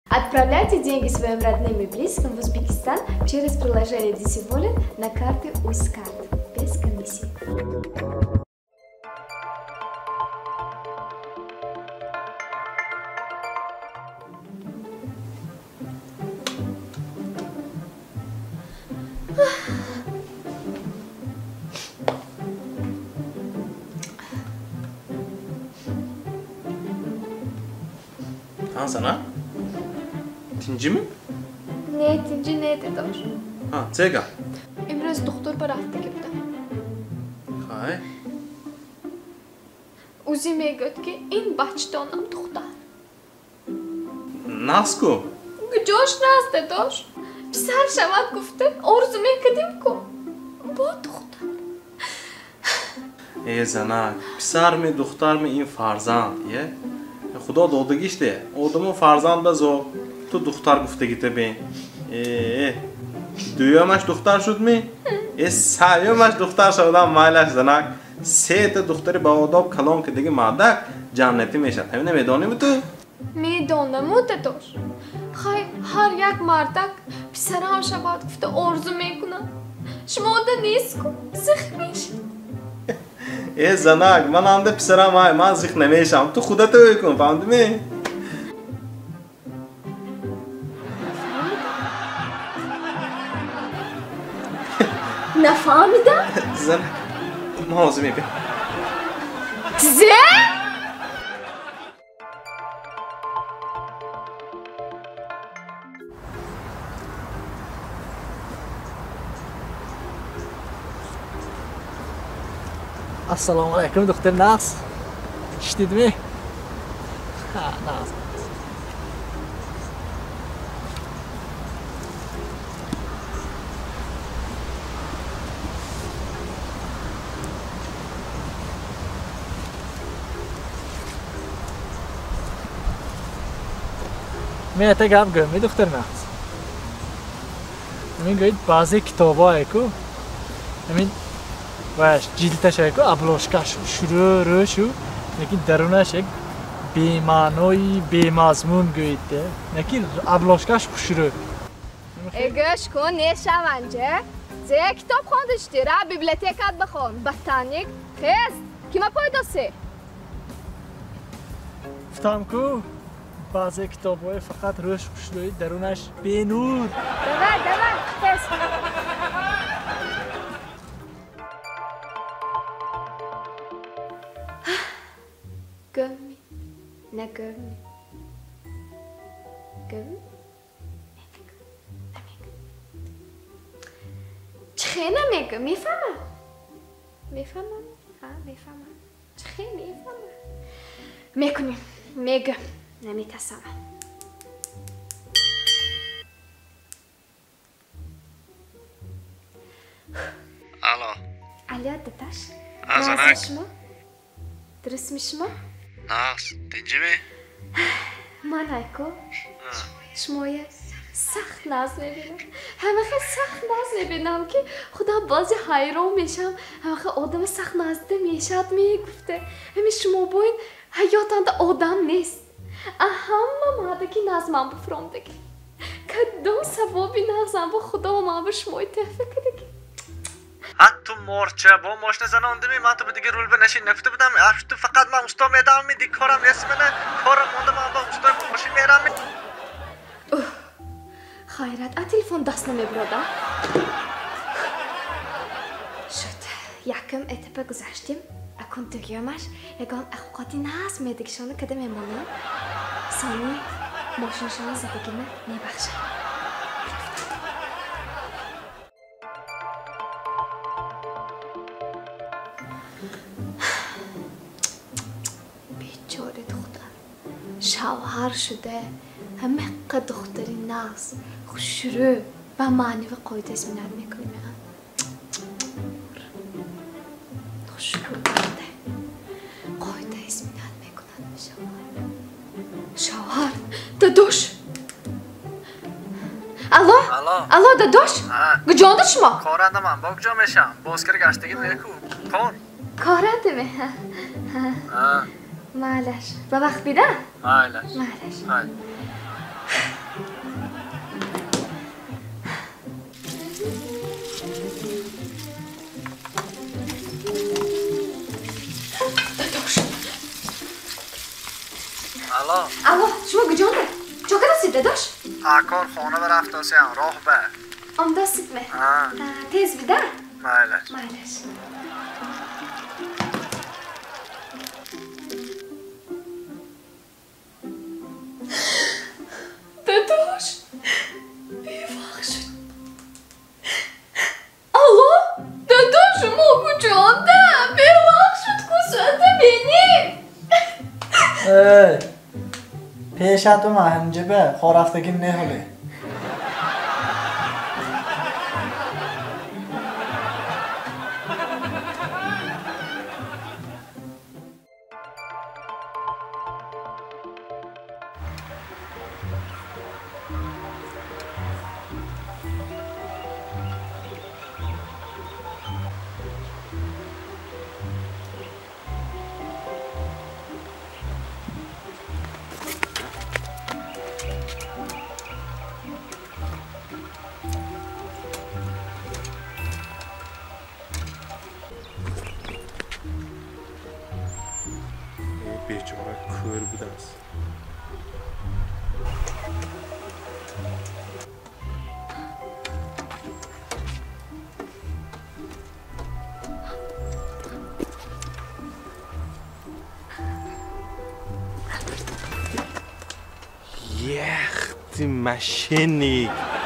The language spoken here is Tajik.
Отправляйте деньги своим родным и близким в Узбекистан через приложение DC Wallet на карты Uzcard без комиссии. Sana? Тинҷими? Не, тинҷи не, дедош. Ҳа, чега? Имрӯз духтур ба рафтагӣ будам. Хай? Узи мегӯяд, ки ин бачдонам духтар. Нағз ку? Куҷош нағз, дедош? Писар шавад гуфта, орзу мекардим ку. Бо духтар. Э, занак, писарми, духтарми ин фарзанд, е? Худо додагиште. Одамо фарзанд ба зо. Ту духтар гуфтагита бин. Э, дуюмаш духтар шудми? Э, сеюмаш духтар шудам, майлаш занак. Сета духтари ба одоб калон ки диги мардак ҷаннатӣ мешавад. Ҳамина медонӣ ту? Медонаму, дадош. Хай, ҳар як мардак писарам шавад гуфта орзу мекунад. Шумода нест ку, зих мешавад. Э, занак, ман анда писарам ай, ман зих намешавам. Ту худата ӯй кун, фаҳмидӣ? Нафаҳмидам? Занак, ман ҳозир мебиям. Зе? Ассалому алайкум, духтар нағз. Шунидми? Ҳа, нағз. Ман ята гап гӯям, духтар нағз. Ҳамин гӯед баъзе китобҳое ку, ҳамин ваш ҷилдаш ку обложкаш шурӯ рӯ шу, лекин дарунаш як бемаънои бемазмун гӯед, лекин обложкаш хушрӯ. Э, гӯш кун, нешаванҷа. Зе китоб хондашти, ра библиотекат бихон. Ботаник, хез, кима пойдосе? Гуфтам ку, баъзе китобҳое фақат рӯш хушрӯи, дарунаш бенур. Давай, давай, хез. Гӯми, нагӯми. Гӯми? Намегӯ, намегӯ. Чӣ намегӯ? Мефаҳмам? Мефаҳмам? Ҳа, мефаҳмам. Чӣ мефаҳмам? Мекунем, мегӯ. Наметасам. Алло. Алё, дадаш. Занак. Шумо? Дурустми шумо? Нағз, тинҷими? Ман айко шумоя сахт нағз мебинам. Ҳамаха сахт нағз мебинам, ки худо баъзе ҳайрон мешавам. Ҳамаха одама сахт нағзда мешавад мегуфта. Ҳамин шумо боин ҳаётанда одам нест. Ҳама мардаки нағз ман буфромдаги. Кадом савоби нағзам бо худо ман ба шумои туҳфа кардаги. Ҳа, ту морча бо мошина занондими, ман ту ба дигар рулба нашин нагуфта будам. Аш ту фақат ман усто медавами, диг корам нест мана, корам монда ман ба устои мошин мерам. Хайрат, а телефон даст намебирода? Шуд, якум этапа гузаштем, акун дуюмаш ягон авқоти нағз медигишона када мемонам. Сони мошиншона задагима мебахшам. Бечора духтар, шавҳар шуда, ҳамақа духтари нағз, хушрӯ ва маънавӣ қоида изминат мекунем. Хушрӯ карда қоида изминат мекунад мешавад. Шавҳар, дадош. Алло? Алло, дадош? Куҷонда шумо? Корандаман, бо куҷо мешавам? Бозкара гаштагӣ неку. Кор? Корандаме? Майлаш. Ба вақт бида? Майлаш. Майлаш. Алло, шумо куҷонда? Чо кардастид, дадош? Акор хона ба рафтосиям, роҳ ба. Омдастидме? Тез бида? Майлаш. Майлаш. Дадош, бевақт шуд. Алло, дадош, шумо куҷонда? Бевақт шуд, кусата бинед. Эй, пешатум ҳамҷиба хорафтагим не ҳоле. Бечора кӯр будааст. Яхти мошенник!